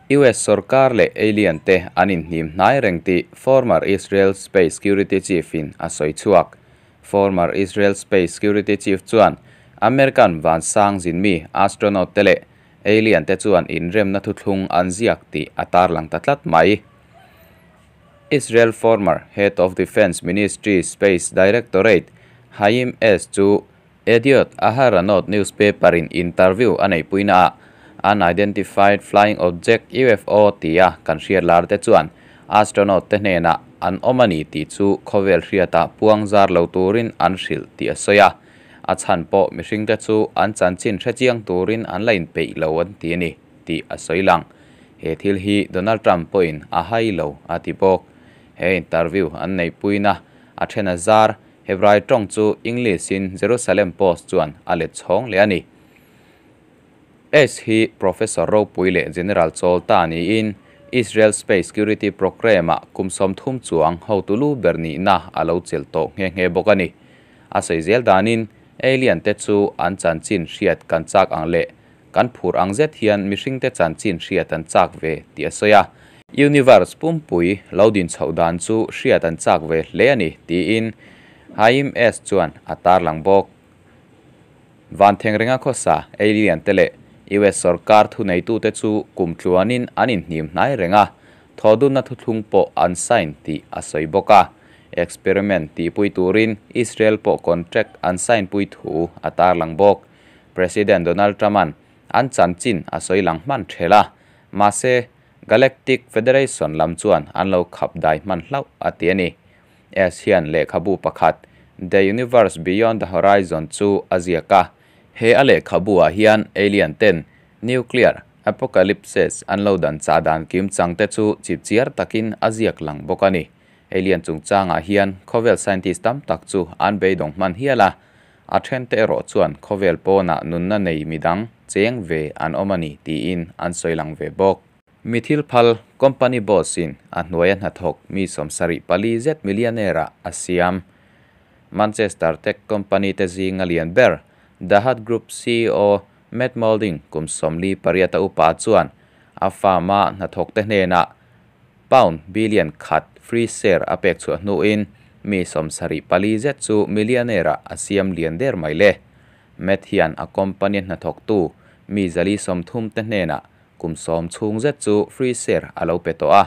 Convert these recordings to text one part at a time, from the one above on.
US sorkar leh alien te an inhnim hnai reng tih former Israel Space Security Chief in a sawi chhuak. Former Israel Space Security Chief chuan American vansang zinmi astronaut te leh alien te chuan inremna thuthlung an ziak tih a tarlang ta tlat mai. Israel former Head of Defense Ministry Space Directorate Haim S chu Yedioth Ahronoth newspaper in interview a neihpuina ah Unidentified Flying Object, UFO, tia kan hriat lar te chuan astronaut te hnenah an awm a ni tih chu khawvel hriatah puang zar lo turin an hrilh tih a sawi a. A chhan pawh mihring te chu an chanchin hrechiang turin an la inpeih lo an ti a ni tih a sawi lang. He thil hi Donald Trump pawhin a hai lo a ti bawk. He interview an neihpuina a then a zar Hebrai tawng chu English in Jerusalem Post chuan a let chhawng leh a ni. S hi Professor ropui leh General chawl ta niin Israel Space Security Programme-ah kum 30 chuang hotu lu ber nihna a lo chelh tawh nghe nghe bawk a ni. A sawi zel danin alien te chu an chanchin hriat kan chak ang leh kan phur ang zet hian mihring te chanchin hriat an chak ve tih a sawi a. Universe pumpui lo din chhoh dan chu hriat an chak ve hle a ni tiin Haim S chuan a tarlang bawk. Van thengrenga khawsa alien te leh US sorkar thuneitute chu kum tluanin an inhnim hnai reng a, thawhdunna thuthlung pawh an sign tih a sawi bawk a. Experiment tihpui turin Israel pawh contract an sign pui thu a tarlang bawk. President Donald Trump-a'n an chanchin a sawi lang hman thel a, mahse Galactic Federation lam chuan an lo khap dai hman hlauh a ti a ni. S hian lehkhabu pakhat The Universe Beyond the Horizon chu a ziak a. He a lehkhabu ah hian alien ten nuclear apocalypses an lo dan chah dan kim chang te chu chipchiar takin a ziak lang bawk a ni. Alien chungchangah hian khawvel scientist tam tak chu an beidawng hman hial a, a then te erawh chuan khawvel pawnah nunna nei midang cheng ve an awm a ni tiin an sawi lang ve bawk. Mi thil phal company boss in a hnuaia hnathawk mi 74 zet millionaire ah a siam. Manchester tech company te zinga lian ber The Hut Group CEO Matt Moulding kum 48 a upa chuan a farm-a hnathawk te hnenah pound billion khat free share a pek chhuah hnuin mi 74 zet chu millionaire ah a siam lian der mai le. Matt hian a company hnathawk tu mi 130 te hnenah kum 10 chhung zet chu free share a lo pe tawh a.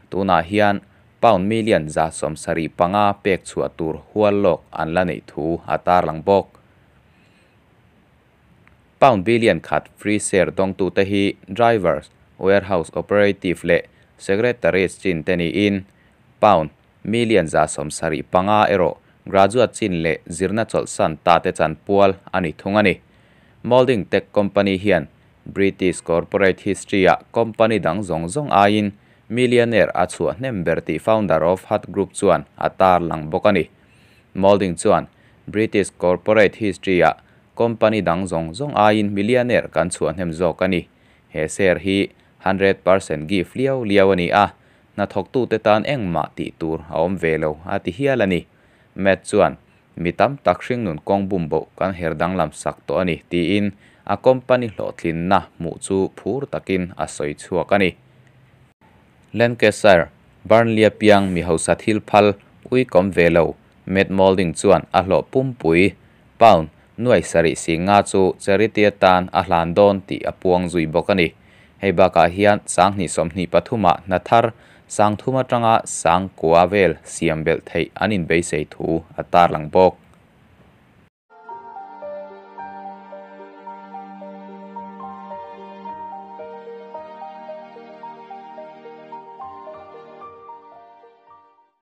Tunah hian pound million 175 pek chhuah tur hual lawk an la neih thu a tarlang bawk. Pound billion khat free share dawngtu te hi drivers, warehouse operative leh secretaries chin te niin pound million 175 erawh graduate chin leh zirna chawlhsan ta te chan pual a ni thung a ni. Moulding Tech Company hian British corporate history ah company dang zawng zawng aiin millionaire a chhuah hnem ber tih founder of Hut Group chuan a tarlang bawk a ni. Moulding chuan British corporate history ah company dang zawng zawng aiin millionaire kan chhuah hnem zawk a ni. He share hi 100% gift liau liau a ni a, hnathawktu te tan engmah tih tur a awm ve lo a ti hial a ni. Matt chuan mi tam tak hring nun kawng bum bo kan her danglam sak tawh a ni tiin a company hlawhtlinna hmuh chu phur takin a sawi chhuak a ni. Lancashire, Burnley piang mi hausa thil phal ui kawm ve lo Matt Moulding chuan a hlawh pumpui pound nuai sarih singa chu charity atan a hlan dawn tih a puang zui bawk a ni. Hei bakah hian 2023 ah hnathar 3,000 atanga 9,000 vel siam belh theih an inbeisei thu a tarlang bawk.